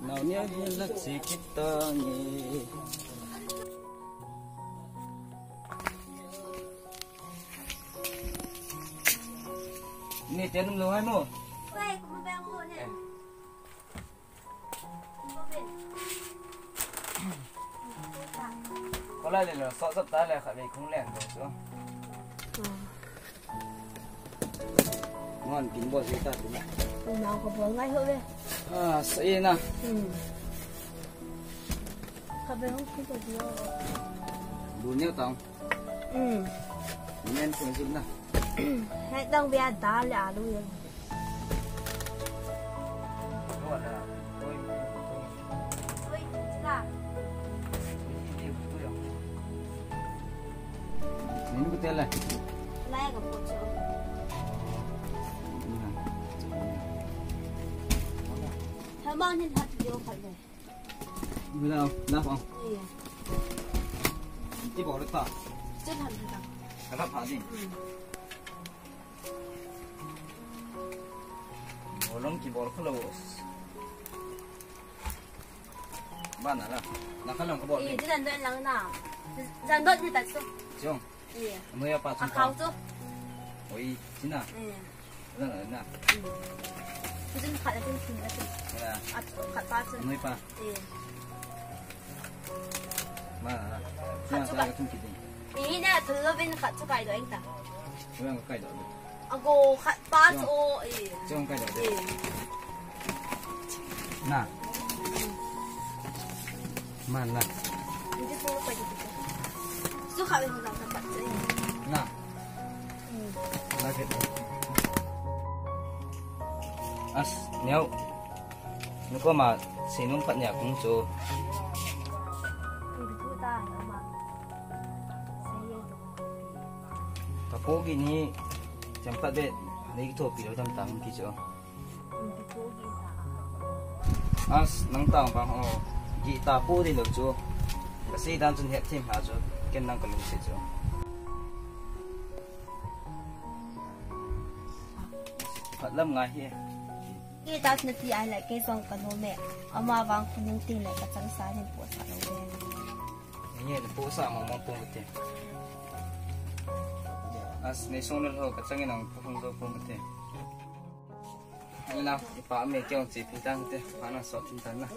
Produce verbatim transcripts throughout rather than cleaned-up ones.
Nau nia hin la chi kit ta nge. Ni te num lo hai mo. Wei, ko mo beng mo ne. Ko lai le lo, so sap ta le kha le khung leng to so. Ngon kin bol si ta tu na. Nau ka bol ngai ho ve. Ah, sa e na. Hmm. Ka be hong ki ko dio. Bu neo tang. Hmm. Nen ko si na. Hai tang bia da le alu ye. Ko na. Ko. Ko na. Nini ko tela. Lai ka po cho. Ina. Thamang hin hat yo khat le. Mila, la pa. Iya. Ti bol ta. Chen han ta. Ka ta pha din. Hmm. Bolong ki bol ko lo. Bana la. Na ka lang ka bol. Eh, ni. Jan don lang na. Jan don ni ta so. Jong. Eh. Mo ya pa chung. Akau tu. Oi, sina. Eh. Na, na, na. Hmm. Jan khat la tin tin la tin. Ya. At khat pa tu. Mo pa. Eh. Ma, na. Khat na, chu sa ka. Ka tung ki ding. Eh, na, tu lo bin khat chu kai do eng ta. Mo yang kai do. Ago khat pa chu, eh. Chong kai da. Eh. Na. Man na. Hindi po pa dito. So, kami mo lang sa patse. Na. Hmm. Bakit? As, neo. Nuko ma, sinung pat niya kung so. Hindi po ta, ama. Sa iyo. Kapogi ni, champat be, nei kithopi lou tam tam kicho. As, nang tang bang ho, gi ta po di lou chu. Kasi dan chun het thim ha chu, ken nang kalung se chu. Phat lam ngai hi. Kita na ti ai la ke song ka no me. Ama bang kuning ting le ka chang sa ni po sa lou de. Nge le po sa ma ma po te. As nei song le ho ka chang nang po hong zo po te. Ni na, ipa me ke ong chi pin tang te. Ana so pin tang na.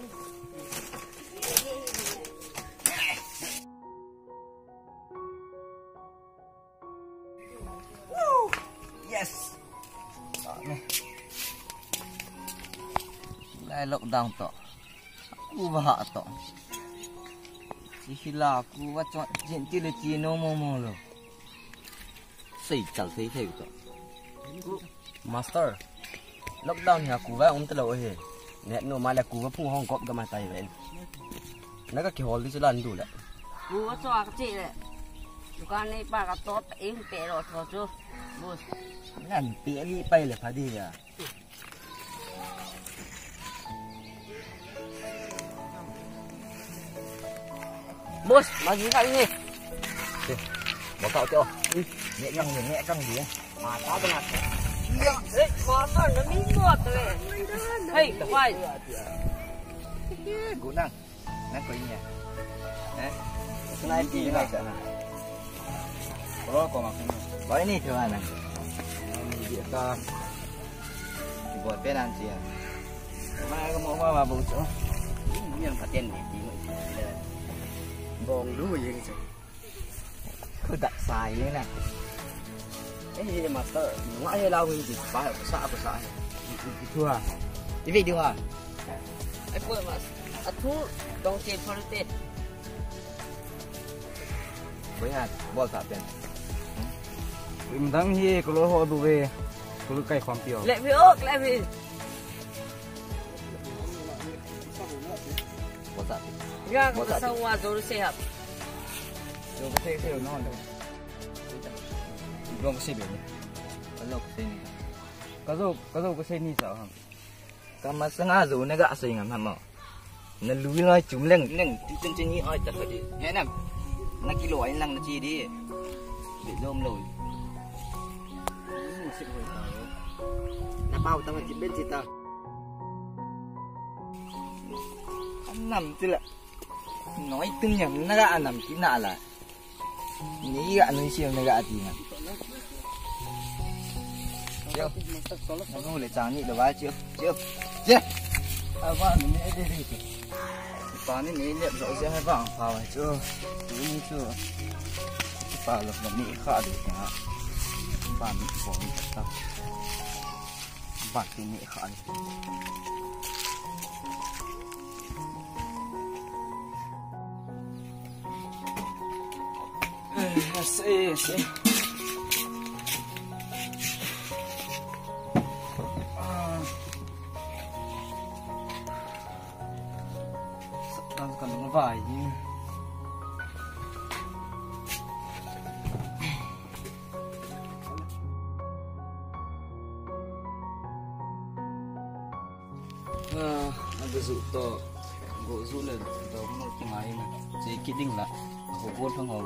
Yes. Amen. Lai lockdown to. Kuva ha to. Chi hila kuva chon jin ti le chi no mo mo lo. Sei chal thei thei to. Master. Lockdown hi a kuva um talou ahi. Net no ma le kuva phung hong kop ga ma tai ven. Na ka kihol di chu lan du le. Kuva cho a ka che le. Dukan nei pa ka tot in pe lo tho chu. Bus. Ngan pe ni pai le pha di ya. Bos, magi ka ini. Bos, kau tu. Ni kang ni, ni kang dia. Mata tu nak. Ya, eh, mata na mingo tu eh. Hei, wai. Gunang. Nak kau ini ya. Eh? Sniper ni kan. Kalau kau makan. Kau ini tu mana? Ini dia tak. Buat penan sih ya. Mai ka mo ma ba bu chu. Yang paten ni ti mo. Bong du yeng chu. Khu dak sai le na. Eh, eh, master. Nga ye lau ni ti ba sa ba sa. Itu ha. Ti video ha. Ai po mas. Atu dong che phar te. Boy ha, bol ta pen. Im dang hi ko lo ho du ve. Ko lo kai khom pio. Le vi ok, le vi. What's up? Ya, what's up? Sa wa zo se hap. Zo ka se se no. Zo ka se be. Ka zo ka se ni. Ka zo, ka zo ka se ni sa ham. Ka masanga zo na ga se ngam ham. Na lui lai chum leng leng ti chen chen ni ai ta ka di. He nam. Na kilo ai lang na chi di. Be lom lo. Na pau ta ma chi ben chi ta. Anam tila. Noi tung yam na ga anam ti na la. Ni ga noi siam na ga ti na. Yo. Na nu le chang ni lo ba chiu. Chiu. Chiu. A ba ni ne de de. Pa ni ni le zo se ha ba pa wa chiu. Tu ni chiu. Pa lo ni kha de na. Pa ni ko ni ta. Ba ti ni kha ni. Ase, ase. Ah. Saktan kan vai. Ah, aga ju to, go ju le, do mo ki ngai na. Che kit ding la, ho go thang ho.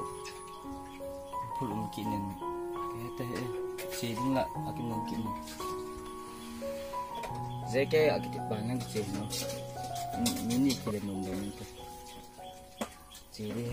Phul um kit nin. Ke te he, che ding la, a ki nom kit nin. Je ke a ki ti pa ngan che no. Ni, ni ki le nom de ni ke. Che de.